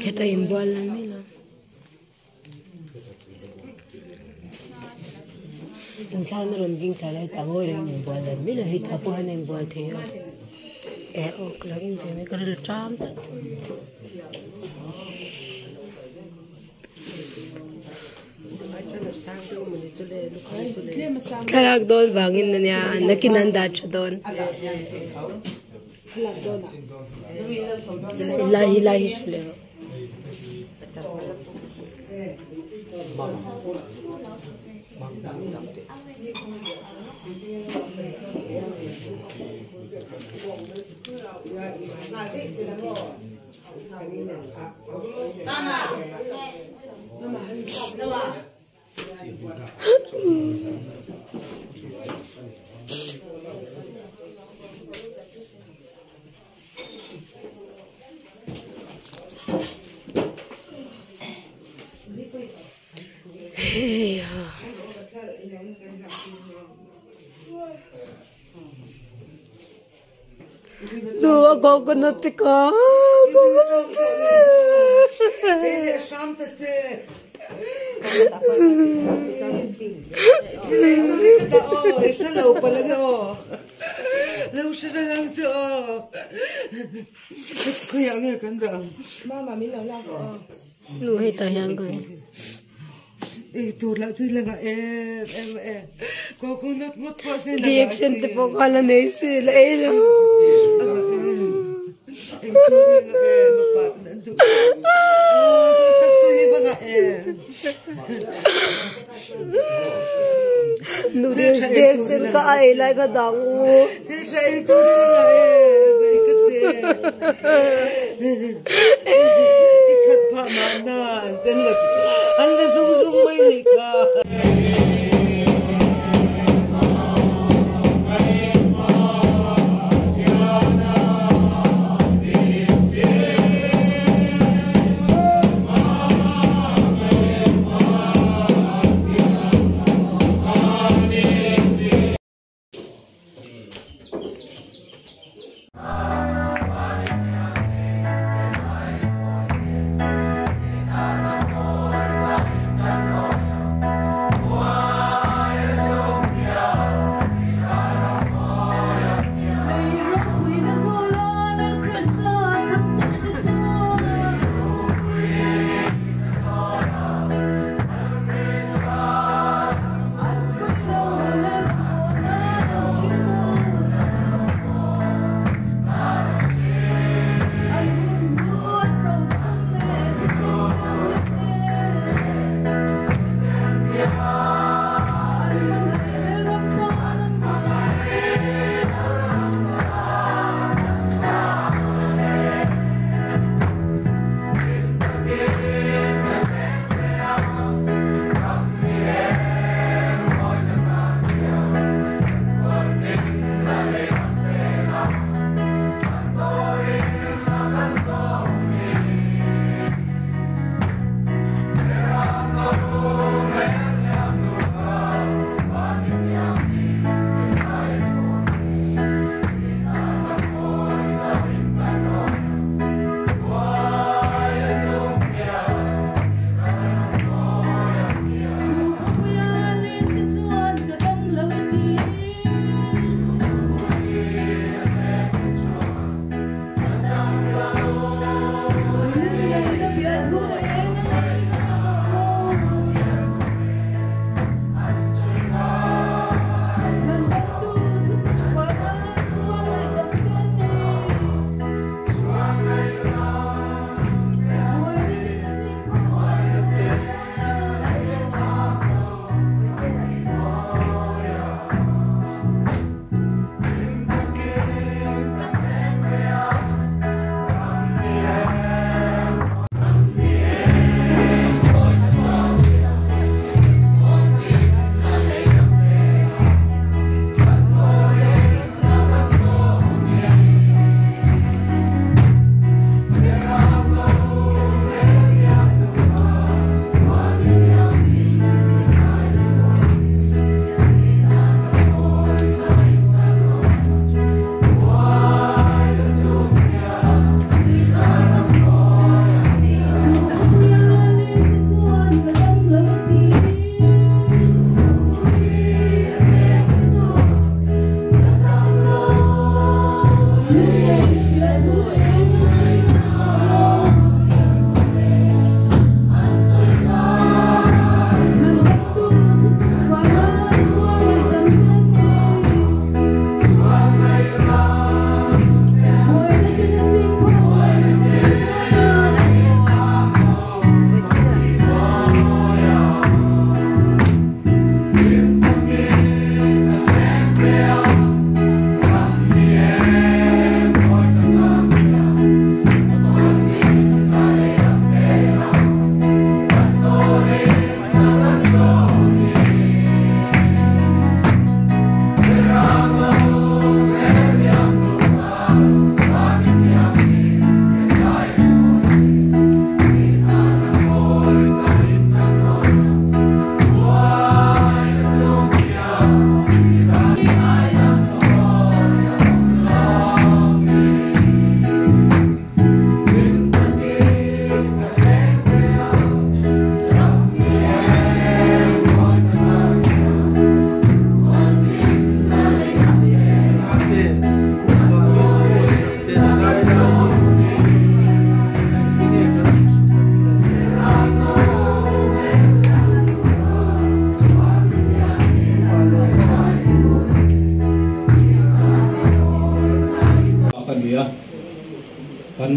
Heta inbual la mai lo. Inthlan a rawn ding thla lai tah ngawi reng inbual dan mai lo hei tah pawh hian a inbual thei a eh aw ka lo en ve mai ka rilru ṭam tlat. Thlalak dawn vangin ania nakin an dah tha dawn. Lai hi lai hi hrulh erawh. Hei ha. Nu a coconut te kha coconut te. Nu hei tah hian ka Reaction te pawh kha la nei si la ei lo. Nu reaction kha a ei lai kha dang u.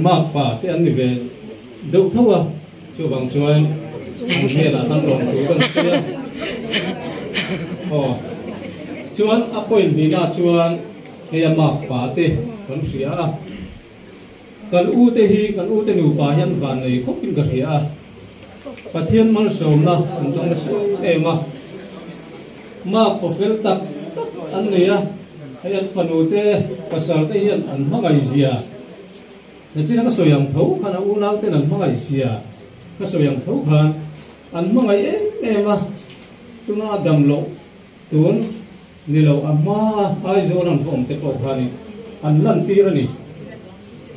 makpa te an ni ve deuh tho a, chuvang chuan an hnenah khan lawm thu kan sawi a. Aw, chuan a point hnihna chuan hei a makpa te kan hria a, kan u te hi kan u te nupa hian van nei khawpin ka hria a, Pathian malsawmna an dawng nasa em a, makpa fel tak tak an nei a, hei an fanu te pasal te hian an hmangaihzia Nachina ka sawi ang tho khan a unau ten an hmangaih zia ka sawi ang tho khan an hmangaih em em a, tuna a dam loh tun ni lo a hma a Aizawl an va awm te pawh khanin an lan tir a ni.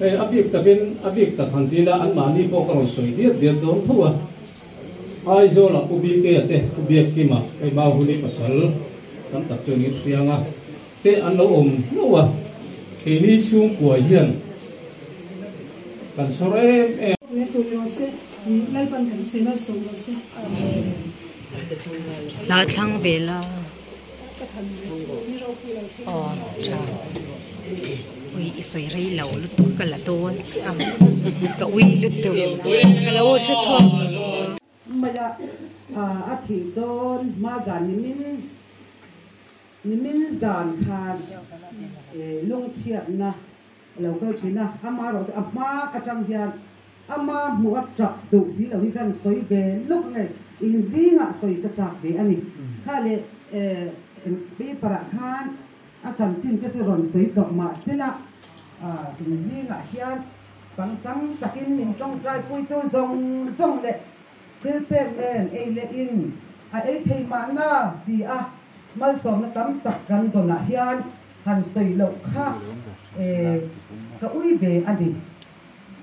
Hei a bik takin a bik tak han ti ila anmahni pawh ka rawn sawi diat diat dawn tho a, Aizawla Pu BK-a te Pu Biakkima hei Mauhuni pasal tam tak chu an inhriang a, Te an lo awm hlauh a, keini chhungkua hian kan sawr em em. Leh tur rawh se, Lalpan kan sawi malsawm rawh se. Hla thlang ve la. Aw tha. Ui i sawi rei lo lutuk ka la dawn chiah ang. Ka ui lutuk. Ka lo hre chhuak. Maia a thih dawn hma zan ni min. Nimin zan khan lungchhiatna a lo kal thin a, ama erawh chu a hma atang hian ama hmuh a tap duh si lo hi kan sawi ve lawk ange, in zingah sawi ka chak ve a ni. Kha leh paper ah khan a chanchin te chu rawn sawi tawh mah sela in zingah hian pangchang takin min tawngtai puitu zawng zawng leh thil pek nen ei leh in a ei thei mahna ti a Malsawmna tam tak kan dawnah hian han sawi loh kha ka ui ve a ni.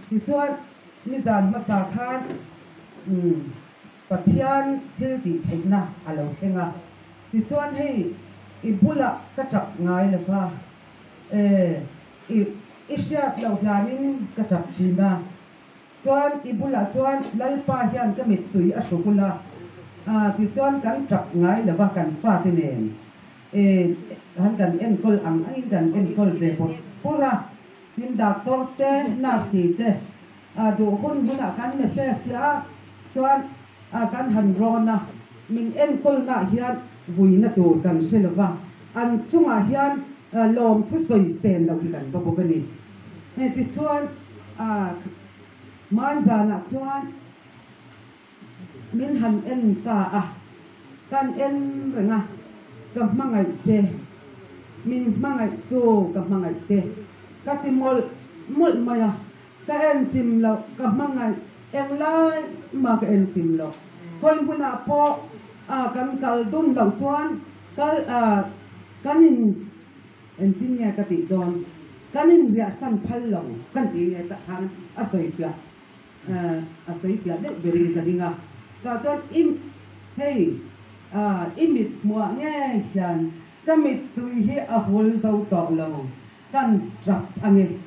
Tichuan, nizan hmasa khan Pathian thil tih theihna a lo thleng a. Tichuan hei i bulah ka tap ngai lo va, i i hriat loh hlanin ka tap thin a. Chuan i bulah chuan Lalpa hian ka mittui a hru bul a, tichuan kan tap ngai lo va kan fate nen e han kan enkawl ang angin kan enkawl ve bawrh bawrh a, tin doctor te nurse te duh hun hunah kan message te a chuan kan han rawn a, min enkawlnaah hian vuina tur kan hre lo va, an chungah hian lawmthu sawi sen loh hi kan va bawk a ni. Tichuan hmanzanah chuan min han en ta a, kan en reng a, ka hmangaih che, min hmangaih tu ka hmangaih che ka ti mawlh mawlh mai a, ka en chim loh ka hmangaih englai mah ka en chim loh, khawi hmunah pawh kan kal dun loh chuan kal kan in Engtin nge ka tih dawn? Kan inriahsan phal lo kan tih nge tak khan a sawi fiah a sawi fiah deuh berin ka ring a. Tah chuan i hei i mit hmuah nge hian ka mittui hi a hul zo tawh lo kan tap ange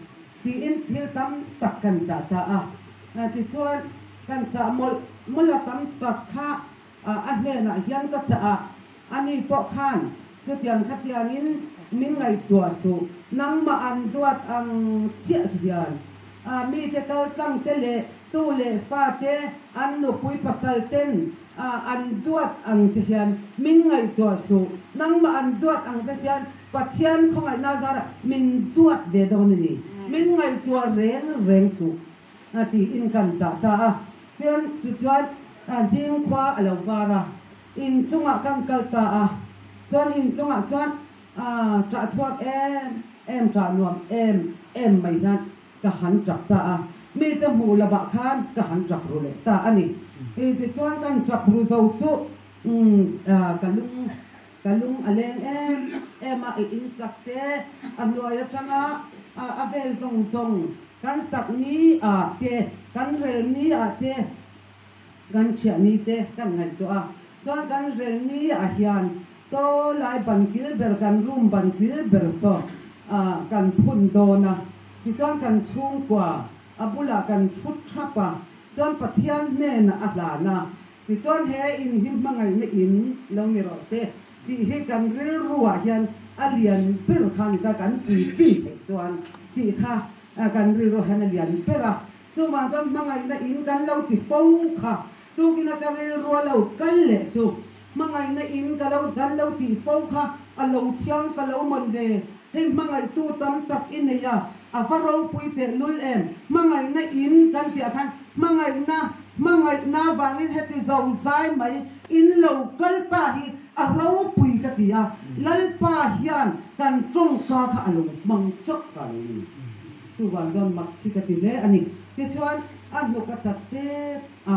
tiin thil tam tak kan chah ta a. Tichuan kan chah mawlh mawlh a tam tak kha A hnenah hian ka chah a, ani pawh khan chutiang khatiangin min ngaihtuah suh, nangmah an duat ang chiah che hian mite kal tlang te leh tu leh fate an nupui pasal ten an duat ang che hian min ngaihtuah suh, nangmah an duat ang che hian Pathian khawngaihna zarah min duat ve dawn a ni, min ngaihtuah reng reng suh. A tiin kan chah ta a. Chuan chu chuan zing khua a lo var a, in chungah kan kal ta a. Chuan in chungah chuan ṭah chhuak em em, ṭah nuam em em mai hian ka han ṭap ta a. Mite hmuh lovah khan ka han ṭap ru leh ta a ni. Tichuan kan ṭap ru zo chu ka lung ka lung a leng em em a, i insak te a hnuai atanga a vel zawng zawng Kan sak ni ah te, kan rel ni ah te, kan thiah ni te kan ngaihtuah a, chuan kan rel ni ah hian saw lai ban kil ber kan room ban kil ber saw ah kan phun dawn a, tichuan kan chhungkua a bulah kan thut thap a, chuan Pathian hnenah a hlan a, tichuan he in hi hmangaihna in lo ni rawh se tih hi kan rilru ah hian a lian ber kha ni ta kan puitling theih chuan tih kha. kan rilru hian a lian ber a. Chuvang chuan hmangaihna in kan lo ti fo kha. Tukina ka rilru a lo kal leh chu hmangaihna in ka lo kan lo tih fo kha a lo thiang ka lo mawn le. Hei hmangaihtu tam tak i nei a, a va ropui tehlul em? Hmangaihna in kan tih ah khan hmangaihna hmangaihna vangin heti zo zai mai in lo kal ta hi a ropui ka ti a, Lalpa hian kan tawngka kha a lo hmang chauh ka lo ni. Chuvang chuan mak hi ka ti hle a ni. Tichuan a hnuk a chat tep a,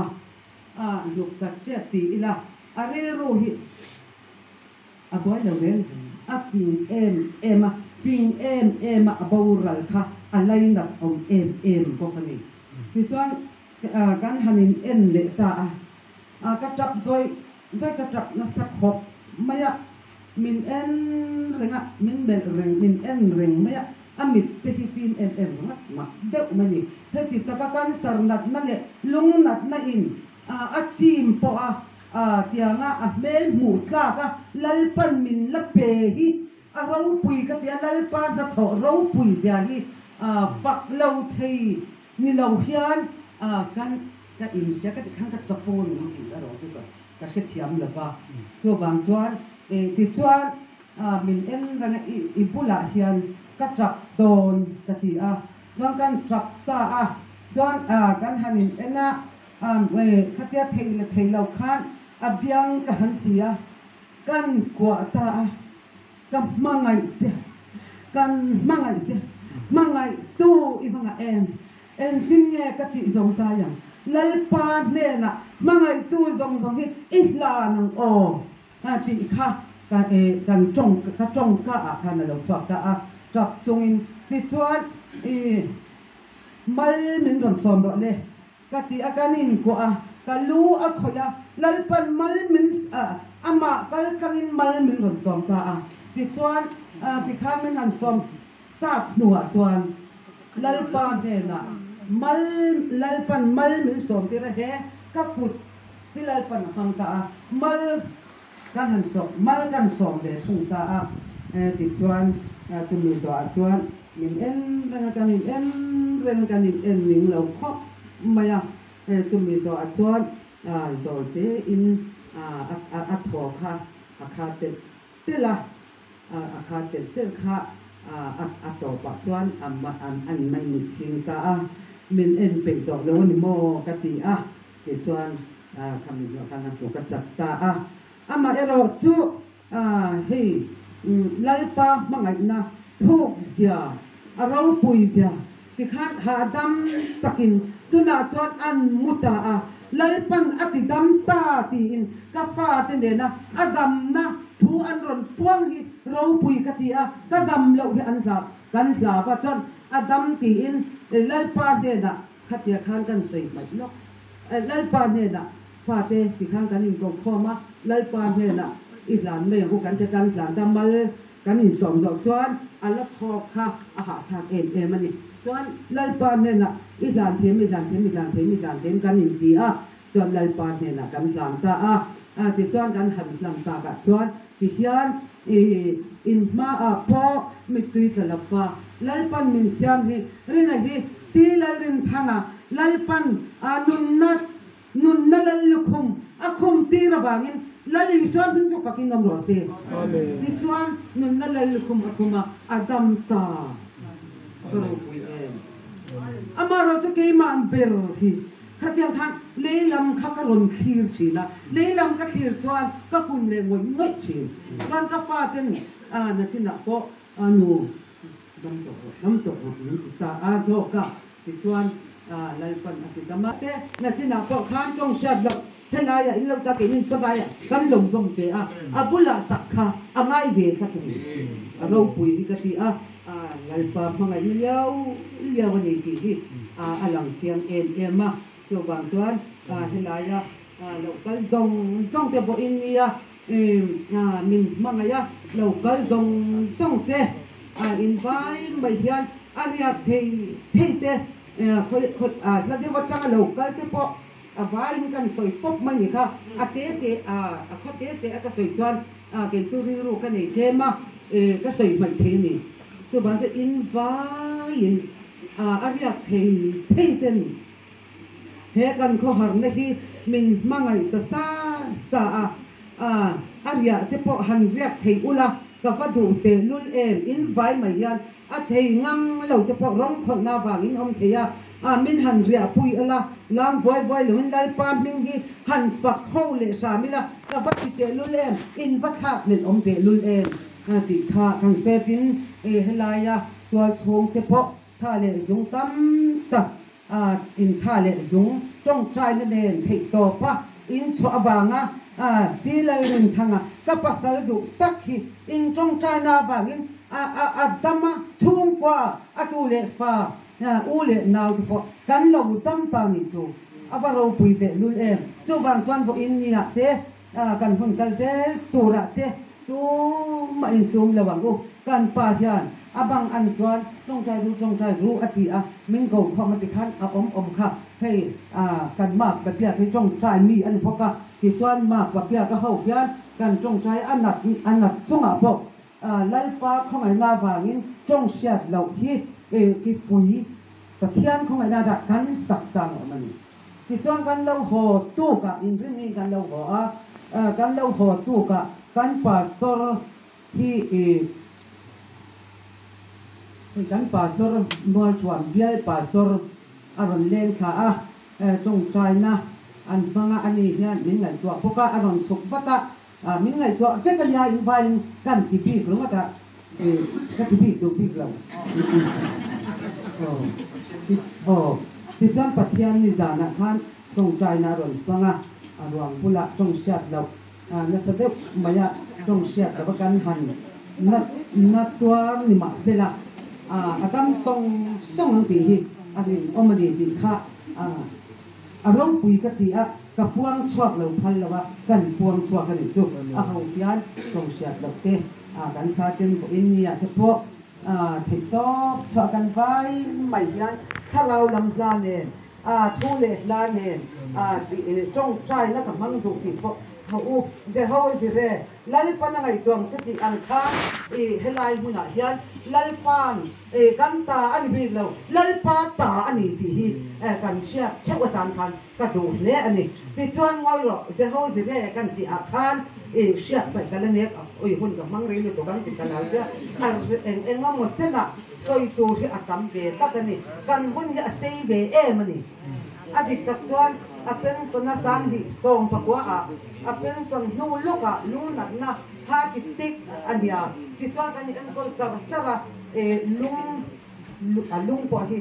a hnuk chat tep ti ila a rilru hi a buai lo reng reng, a fing em em a, fing em em a a boral kha a lainat awm em em bawk a ni. Tichuan kan han in en leh ta a, a ka tap zawih zawih ka tap nasa khawp mai a, min en reng a, min melh reng, min en reng mai a, a mit te hi fim em em ringawt mah deuh mai a ni. Heti taka cancer natna leh lung natna in a chim pawh a tianga a hmel hmuh tlak a Lalpan min la pe hi a ropui ka ti a, Lalpa hnathawh ropui zia hi fak lo thei ni lo hian kan ka inhria ka ti khan ka chapo ni ang tih erawh chu ka hrethiam lo va. Chuvang chuan tichuan min en reng a i bulah hian ka tap dawn ka ti a, chuan kan tap ta a, chuan kan han in en a. Khatia thei leh thei lo khan a biang ka han si a, kan kuah ta a, ka hmangaih che, kan hmangaih che, hmangaih tu i hmangah em? Engtin nge ka tih zo zai ang? Lalpa hnenah hmangaih tu zawng zawng hi i hlan ang aw tih kha ka kan tawng ka tawngka ah khan a lo chhuak ta a, tap chungin tichuan i mal min rawn sawm rawh le. Ka ti a, kan inkuah a, ka lu a khawih a, Lalpan mal min amah kal tlangin mal min rawn sawm ta a. Tichuan, tikhan min han sawm tak hnuah chuan Lalpa hnenah mal Lalpan mal min sawm tir a, he ka kut hi Lalpan a hmang ta a, mal kan han sawm mal kan sawm ve thung ta a. Tichuan, chumi zawhah chuan Min en reng a, kan in en reng a, kan in en ning lo khawp mai a. Chumi zawhah chuan zawl tein a thaw kha a kha telh telh a, a kha telh telh kha a tawpah chuan an mai mit chhing ta a. Min en peih tawh lo a ni maw ka ti a, tichuan khami zawh khan a hnuk a chak ta a. Amaherawh chu Hei Lalpa hmangaihna thuk zia, a ropui zia tikhan hahdam takin tunah chuan an mu ta a, Lalpan a ti dam ta tiin ka fate nena a damna thu an rawn puang hi ropui ka ti a, ka dam loh hi an hlau, kan hlau a chuan a dam tiin Lalpa hnenah khatia khan kan sawi hmaih lawk. Lalpa hnenah Fate tikhan kan inkokhawm a, Lalpa hnenah i hlan mai ang u kan ti a, kan hlan ta mal kan insawm zawh chuan a la thawk kha a hahthlak em em a ni. Chuan Lalpa hnenah i hlan thiam, i hlan thiam, i hlan thiam, i hlan thiam kan inti a, chuan Lalpa hnenah kan hlan ta a, tichuan kan han hlan takah chuan tihian i inhmaah pawh mittui tla lova Lalpan min siam hi Rina hi si Lalrinthanga Lalpan a nunna Nunna Lal lukhum a khum tir avangin Lal Isua hming chu fakin awm rawh se. Tichuan nunna Lal lukhum a khum a, a dam ta. A va ropui em. Amaherawh chu keimah ber hi khatiang khan lei lam kha ka rawn thlir thin a, lei lam ka thlir chuan ka kun leh ngawih ngawih thin. Chuan ka faten a nachinah pawh a nu Dam tawh rawh, dam tawh rawh min ti ta a zawk a, tichuan Lalpan a ti dam a. Te nachinah pawh khan tawng hriat loh helaiah in lo sak in insawlaiah kan lo zawm ve a, a bulah sak kha a ngai ve tlat a ni. A ropui hi ka ti a, Lalpa hmangaihna liau liau a ni tih hi a lang chiang em em a. Chuvang chuan helaia lo kal zawng zawng te pawhin nia Min hmangaih a, lo kal zawng zawng te a invai mai hian a riak thei thei te hla deuh atanga lo kal te pawh a vaiin kan sawi pawp mai ni kha. A te te a khaw te te a ka sawi chuan kei chu rilru ka nei tlem a, ka sawi hmaih thei a ni. Chuvang chu invaiin. A riak thei thei ten he kan khawharna hi min hmangaih ta sa sa a, a riah te pawh han riak thei ula ka va duh tehlul em, in vai mai hian a thei ngang lo te pawh rawng khawlhna vangin awm thei a, min han riahpui ula lam vuai vuai loin Lalpa hming hi han fak ho leh hram ila ka va ti tehlul em, in va thlak hlelh awm tehlul em tih kha kan hriatin helaia tualchhung te pawh tha leh zung tam tak A intha leh zung tawngtaina nen theihtawp a inchhuah avanga si Lalrinthanga ka pasal duh tak hi in tawngtaina avangin a a dam a, chhungkua a tu leh fa u leh nau te pawh kan lo dam ta nih chu a va ropui tehlul em. Chuvang chuan vawiin niah te kan hun kal zel turah te tumah insum lo ang u. Kan pa hian a bang an chuan tawngtai ru tawngtai ru a ti a, min ko khawm a ti khan a awm awm kha. Hei kan mak papiak hi tawngtai mi a ni bawk a, tichuan mak papiak a ho hian kan tawngtai a nat a nat chungah pawh Lalpa khawngaihna avangin tawng hriat loh hi kipui Pathian khawngaihna dah kan sak chang a awm a ni. Tichuan kan lo haw tukah inrinni kan lo haw a, kan lo haw tukah kan pastor hi hei kan pastor Mualthuam bial pastor a rawn leng thla a, tawngtaina an hmang a, ani hian min ngaihtuah bawk a, a rawn chhuk vat a, min ngaihtuah vek a nia invaiin kan ti bik ringawt a, ka ti bik duh bik lo. Aw, tichuan Pathian nizanah khan tawngtaina a rawn hmang a, a ruang bulah tawng hriat loh nasa deuh mai a, tawng hriat loh a kan han na na tuar ni mahsela a dam sawng sawng ang tih hi a rinawm a ni tih kha a ropui ka ti a, ka puang chhuak lo phal lo a, kan puang chhuak a nih chu a ho hian tawng hriat loh te kan sa chen pawhin nia te pawh Theihtawp chhuah kan vai mai hian thlarau lam hla nen, thu leh hla nen tawngtaina ka hmang duh tih pawh tho u. Jehovah Jireh, Lalpan a ngaihtuah ang che tih ang khan i helai hmunah hian Lalpan kan ta a ni bik lo, Lalpa ta a ni tih hi kan hriat theuh atan khan ka duh hle a ni. Tichuan ngawi rawh, Jehovah Jireh kan tih ah khan i hriat hmaih ka la nek a, ui hun ka hmang rei lutuk ang tih ka lo tia, a eng eng emaw chenah sawi tur hi a tam ve tlat a ni. Kan hun hi a sei ve em a ni. A dik tak chuan a pension a sang dih sawm pakua ah a pension hnu lawkah lungnatna ha ti tik a nia. Tichuan kan enkawl char char a, lung a lung pawh hi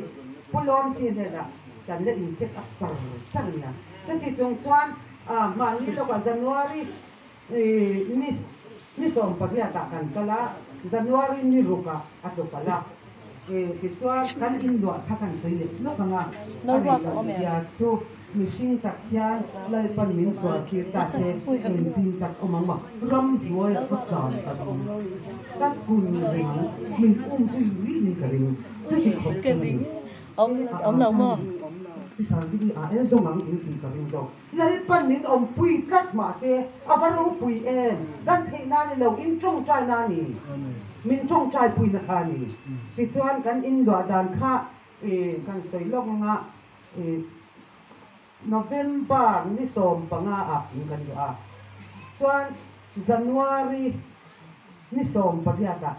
Pu Lawnsi hnenah kan la in check up char char nia. Chuti chung chuan mahni lawkah January ni ni 18 ah kan kal a, January ni rukah a tluk alh a. Tichuan kan inluah kha kan sawi leh lawk ang a, a rei loh zia chu mihring tak hian Lalpan min tuar tir ta se engtin tak awm ang maw? Ramhnuaiah ka tlan ka ring, ka kun ring, min um zui rih in ka ring, chuti khawp chu a ni. Awm lo maw? I sang ding i ah el zawng ang in tih ka ring zawk. Lalpan min awmpui tlat mahse a va ropui em? Kan theih na ni lo, in tawngtai na ni. Min tawngtai pui na kha ni. Tichuan kan inluah dan kha kan sawi lawk anga November ni 15 ah in kan luah a. Chuan January ni 18 ah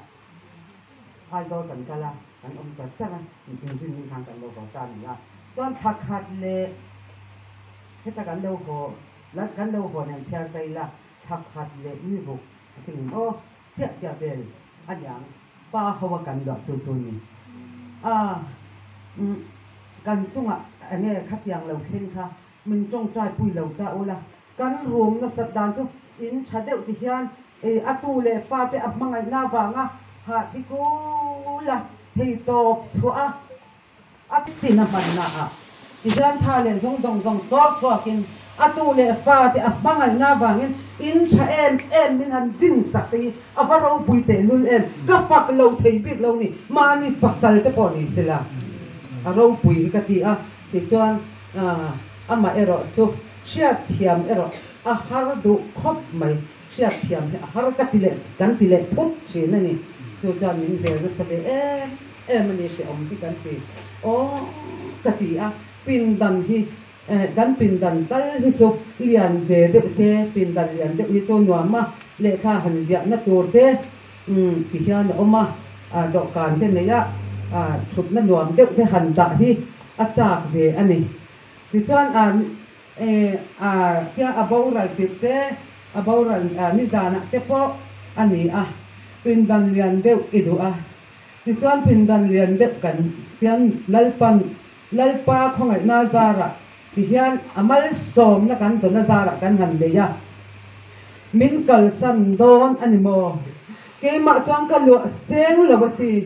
Aizawl kan kal a, kan awm char char a, inzui hming khan kan lo haw ta a ni a. Chuan thla khat leh heta kan lo haw, kan lo haw nen chhiar ta ila, thla khat leh ni ruk a ti ngem aw, chiah chiah vel a niang pa ho a kan luah chu chu ni. A, kan chungah enge khatiang lo thleng kha min tawngtai pui lo ta ula, kan rum nasat dan chu in tha deuh ti hian A tu leh fate a hmangaihna avanga hahthi kul a thei tawp chhuah a, a tin a hmanna ah tihian tha leh zawng zawng zawng sawr chhuakin a tu leh fate a hmangaihna avangin in tha em em min han din sak te hi a va ropui tehlul em, ka fak lo thei bik lo ni, mahni pasal te pawh ni sela a ropui hi ka ti a, tichuan amah erawh chu hriatthiam erawh a har duh khawp mai. Hriatthiam hi a har ka ti leh kan ti leh phut thin a ni. Chu chuan min vel nasa ve em em a ni hrehawm hi kan ti. Aw ka ti a, pindan hi kan pindan tal hi chu lian ve deuh se, pindan lian deuh hi chu nuam a, lehkha han ziahna tur te ti hian a awm a, dawhkan te nei a, thutna nuam deuh te han dah hi a chak ve a ni. Tichuan tia a boral tirh te, a boral nizanah te pawh a ni a, pindan lian deuh i duh a. Tichuan pindan lian deuh kan tian Lalpan Lalpa khawngaihna zarah tihian a malsawmna kan dawna zarah kan han nei a, min kalsan dawn a ni maw? Keimah chuan ka luah seng lo asin,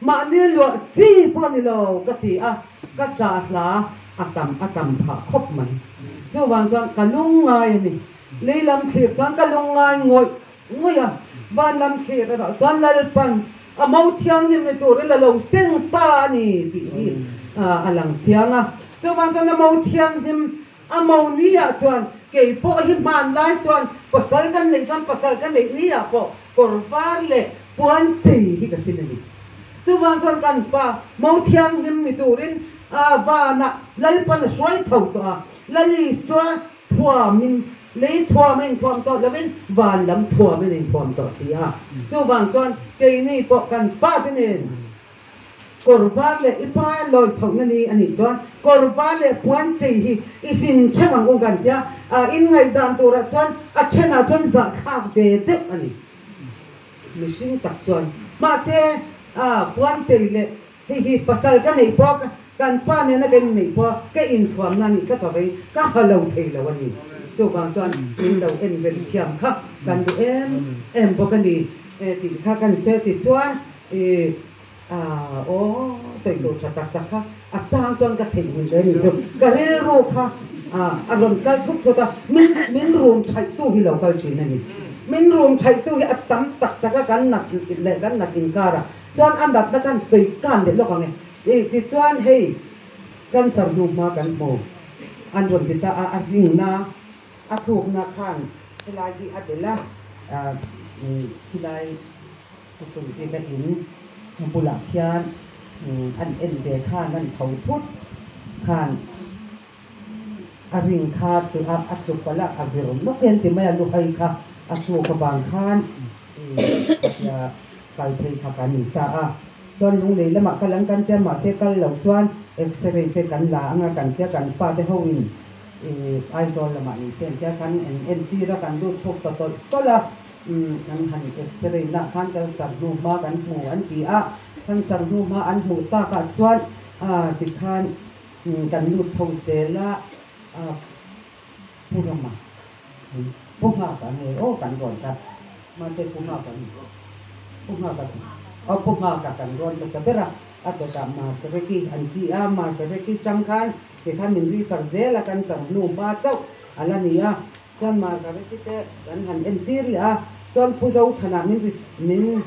mahni luah chi pawh a ni lo ka ti a, ka ṭah hla a tam a tam phah khawp mai. Chuvang chuan ka lungngai a ni. Lei lam thlir chuan ka lungngai ngawih ngawih a, van lam thlir erawh chuan Lalpan a mo thianghlim ni turin a lo seng ta a ni tih hi a lang chiang a. Chuvang chuan a mo thianghlim a mo ni-ah chuan kei pawh hi hmanlai chuan pasal kan neih chuan pasal ka neih ni-ah pawh kawr var leh puan chei hi ka sin a ni. Chuvang chuan kan pa mo thianghlim ni turin vanah Lalpan a hruai chho tawh a, Lalisua thuamin lei thuam a inthuam tawh lovin van lam thuamin a inthuam tawh si a. Chuvang chuan keini pawh kan fate nen kawr var leh i pa lawi chhohna ni a nih chuan kawr var leh puan chei hi i sin theuh ang u kan tia, inngaihdan turah chuan a thenah chuan zahthlak ve deuh a ni. Mihring tak chuan mahse puan chei leh Hei hi pasal ka neih pawh kan pa nena kan inneih pawh ka inthuamna a nih tlat avei ka ha lo thei lo a ni. Chuvang chuan min lo en vel thiam kha kan duh em em bawk a ni tih kha kan sawi ti chuan ih aw sawi tur tha tak tak kha a chang chuan ka theih hmel hle a ni chu. Ka rilru kha a rawn kal thut thut a, min min rum thaihtu hi lo kal thin a ni. Min rum thaihtu hi a tam tak tak a kan nat leh kan nat inkarah Chuan a natna khan sawi kan leh lawk ang e. I tichuan hei cancer hnu hma kan hmu an rawn ti ta a, a ringna a thlukna khan helai hi a belh a, khilai thuthlung zika in bulah khian an en ve khan an tho phut khan a ring kha a tlu palh a, a vir lawk hian ti mai a luhai kha a tluk avang khan kal phei kha kan ni ta a. Chuan lunglei lamah kal ang kan tia mahse kal lo chuan x-ray te kan la anga kan tia kan pa te ho in Aizawl lamah ni se an tia kan en entir a kan lut chhuk ta tawlh tawlh a kan han x-ray nah khan cancer hnu hma kan hmu an ti a, cancer hnu hma an hmuh takah chuan tikhan Kan lut chho zel a, Pu Rama, Pu Nghaka nge aw kan rawn ta, mahse Pu Nghaka ni, Pu Nghaka, aw Pu Nghaka kan rawn hmasa ber a, a dawtah Margareti an ti a, Margareti tang khan tikhan min refer zel a, cancer hnu hma chauh a la ni a, chuan Margareti te kan han entir leh a, chuan Pu Zothana min min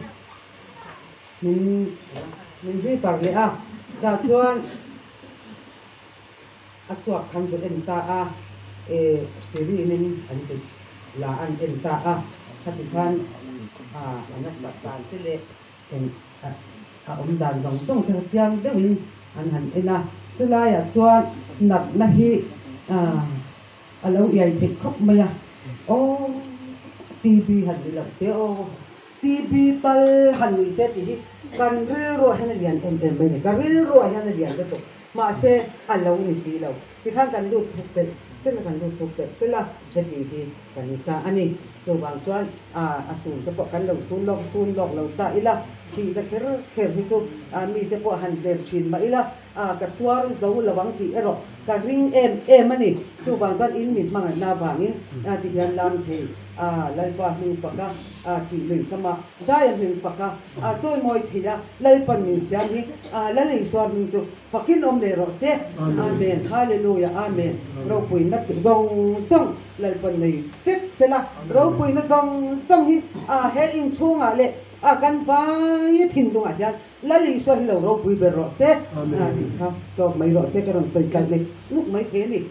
min min refer leh a, tah chuan a chuak khan chu en ta a, e sirinin an ti la an en ta a, khati khan a a nasat dan te leh eng a awm dan zawng zawng te kha chiang deuhin an han en a, chulaiah chuan natna hi a lo iai theih khawp mai a, aw TB han ni loh se aw. TB tal han ni se tih hi kan rilruah hian a lian em em mai a ni. Ka rilruah hian a lian lutuk. Mahse, a lo ni si lo. Tikhan kan lut thuk telh telh a, kan lut thuk telh telh a, heti hi kan ni ta a ni. Chuvang chuan a sun te pawh kan lo sun lawk sun lawk lo ta ila, thihna kher kher hi chu mite pawh han hler thin mah ila, ka tuar zo lo ang tih erawh ka ring em em a ni. Chuvang chuan in mi hmangaihna avangin tihian lam thei. A Lalpa hming fak a, a thih lui kam a, Zaia hming fak a, a chawimawi thei a, Lalpan min siam hi, a Lal Isua hming chu fakin awm leh rawh se. Amen. Hallelujah. Amen. Ropuina zawng zawng Lalpan nei vek sela, ropuina zawng zawng hi a he inchhungah leh a kan vai thinlungah hian Lal Isua hi lo ropui ber rawh se. A tih kha tawk mai rawh se, ka rawn sawi tlalh nek nuk mai thei a ni.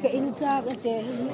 Ka in chak a te hi.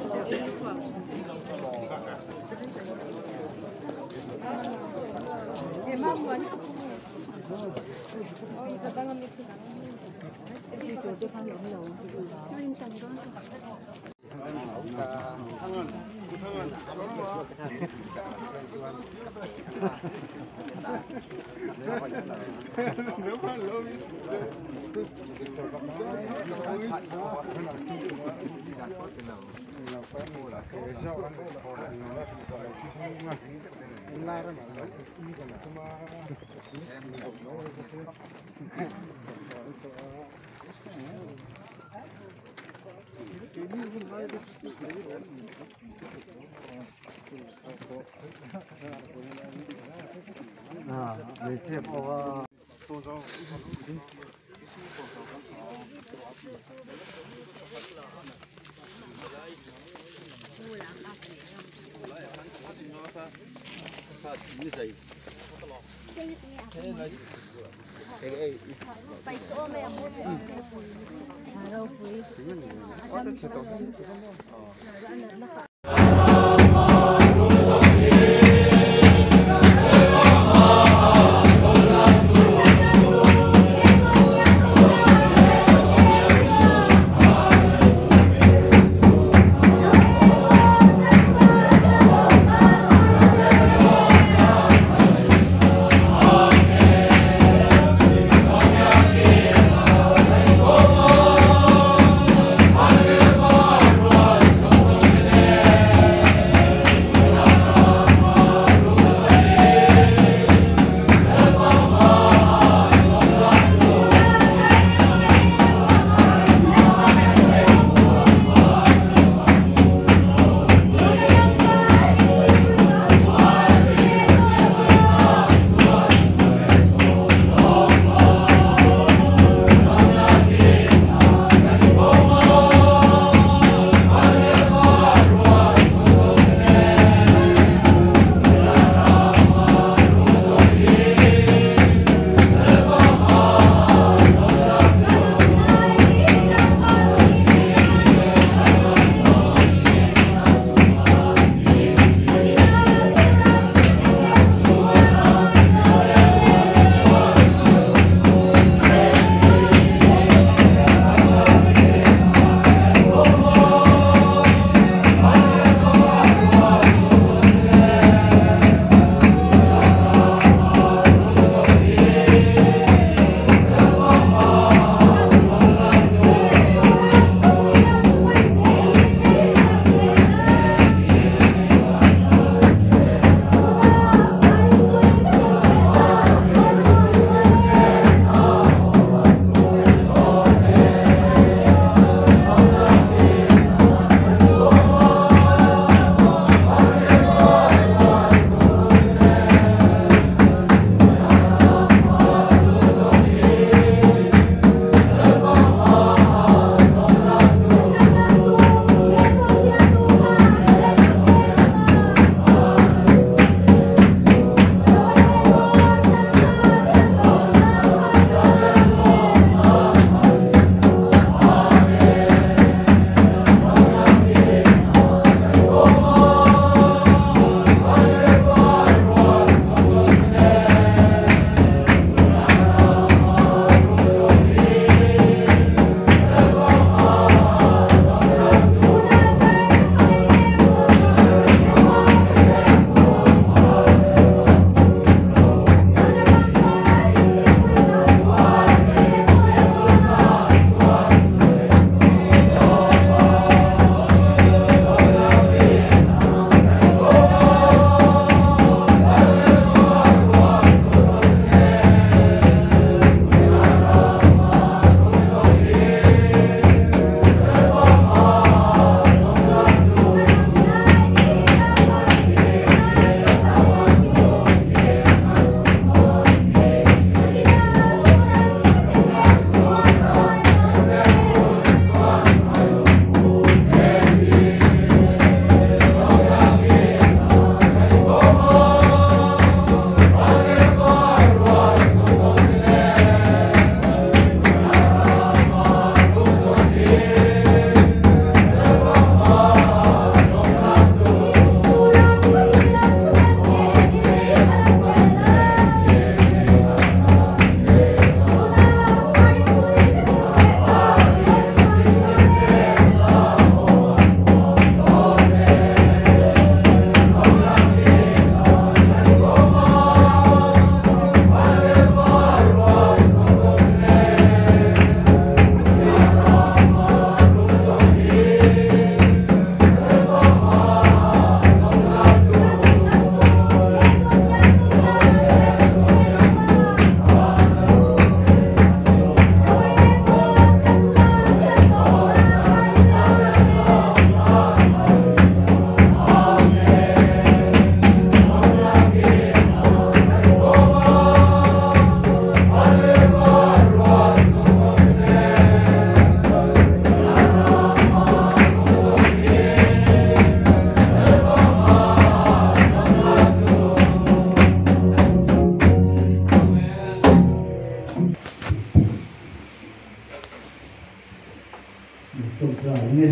nge.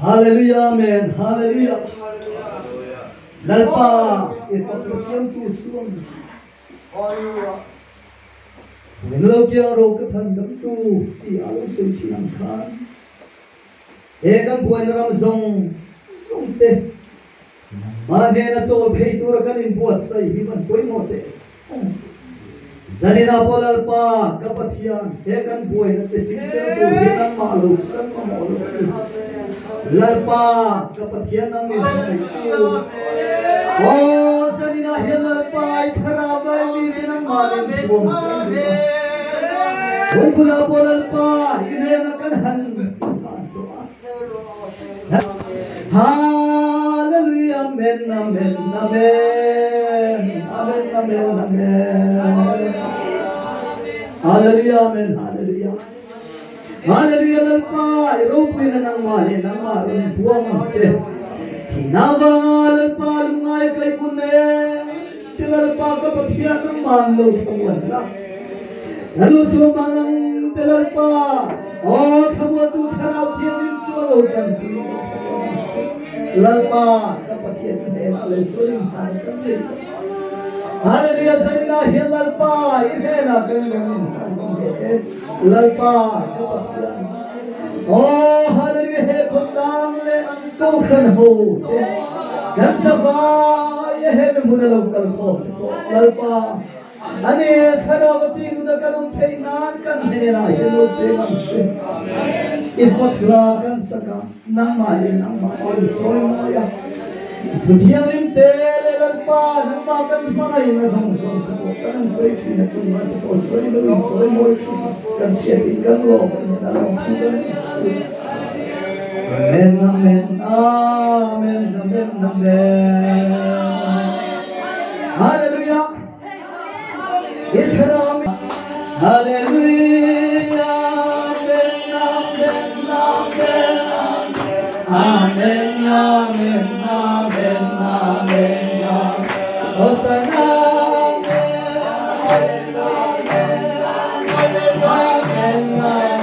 Hallelujah Amen Hallelujah Lalpa i fak ka siamtu chuan Min lo kiang ro ka chhan damtu ti a lo sawi thin ang khan he kan buaina ram zawng zawng te nangmah hnena chawl phei tura kan inbuatsaih hi van pawimawh teh Zaninah pawh Lalpa ka Pathian he kan buaina te ching fel tur hi nangmah lo chu kan mamawh lo a ni. Lalpa ka Pathian nang min hmangaihtu. Aw zaninah hian Lalpa i thlarau vai mite nangmah nen thuam kan duh a. Hun bulah pawh Lalpa i hnenah kan han inhlan tawh a. Hallelujah Amen Amen Amen Amen Amen Amen Hallelujah Amen Hallelujah Hallelujah Lalpa i ropuina nangmah leh nangmah rawn buang ang che Thihna vanga Lalpa lungngai kai kun mek te Lalpa ka Pathian nangmah an lo thlamuan la Lanu sawma nang te Lalpa Aw thlamuantu Thlarau Thianghlim chu a lo tanpui ka thlamuan ang che. Lalpa ka Pathian ka hnenah lo sawi hlan ka nei ta. Hallelujah zaninah hian Lalpa i hnenah kan rawn inhlan che e. Lalpa ka Pathian. Aw hallelujah he khawtlang leh kohhran ho te kan zavai a he mi hmun a lo kal khawm te pawh Lalpa Ani Thlarauva nuna kan awm theih nan kan hnenah hian lo cheng ang che. I fathla kan sak a, nangmah leh nangmah aw i chawi mawi a. I thu thianghlim te leh Lalpa nangmah kan hmangaihna zawng zawng te pawh kan an sawi thin a, chungah te pawh chawi lo in chawi mawi thin a, kan hriatin kan lawm in a lawm thu kan inchhung. Amen, Amen, Amen, Amen, Amen. Hallelujah. Hallelujah Amen Amen Amen Amen Amen Amen Amen Hosanna Amen Amen Amen Amen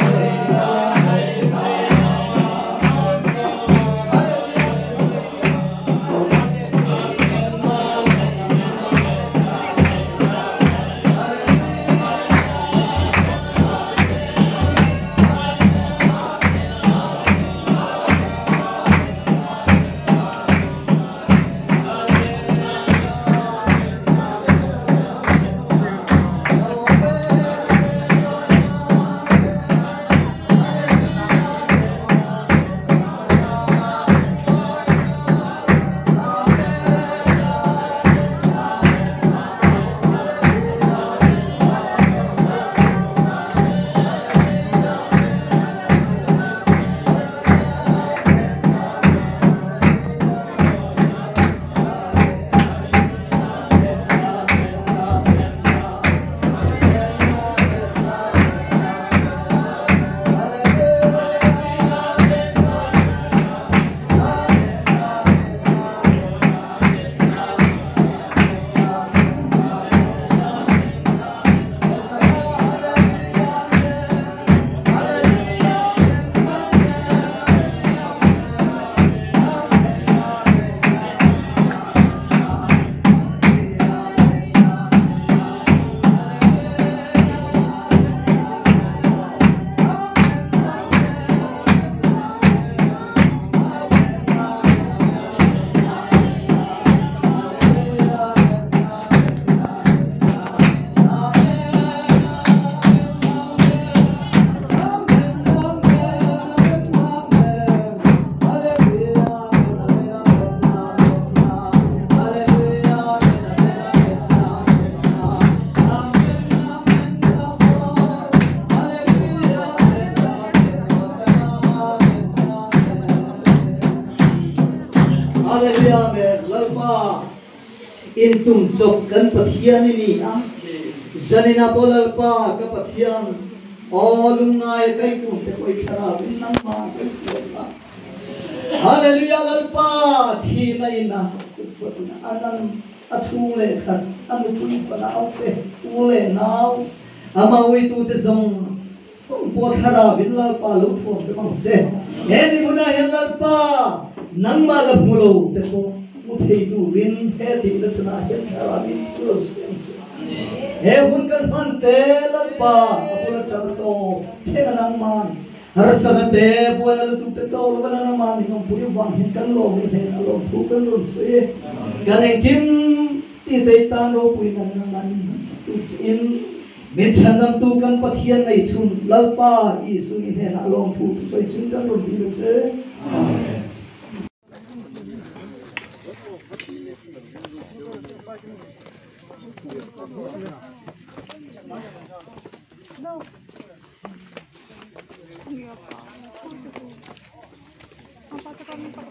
Hallelujah Amen Lalpa in tum chawp kan Pathian i ni a zanina pawh Lalpa ka Pathian aw lungngai a kai kun te pawh i thlarau in nangmah kan thuam a Hallelujah Lalpa thihna in a kut anan a chhung leh khat a nupui fanau te u leh nau ama uitute zawng. zawng pawh thlarauin Lalpa lo thuam ta mang che. He ni hmunah hian Lalpa nangmah la hmu lo te pawh hmu thei turin he tihna chhanah hian thlarauin thu lo siam che. He hun kan hman te Lalpa a bul atanga tawp thleng a nangman harsatna te buaina lutuk te tawk lova nangman min awmpui avang hian kan lawm i hnenah lawmthu kan rawn sawi. Kan engkim Ti thei tan ropui nan nangmah min hmansak tur che in min chhandamtu kan Pathian nei chhun Lalpa Isu i hnenah lawmthu thusawi chhun kan rawn dil a che. Amen.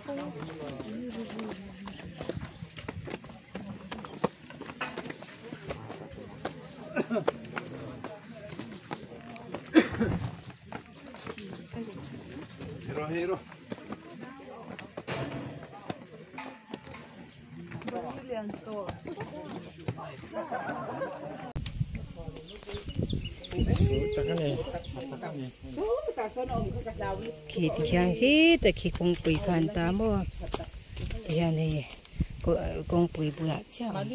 Khi tikhian khi ta khi kawngpui kha an ta maw tihian hei kawngpui bulah chiah a awm.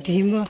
Ti maw?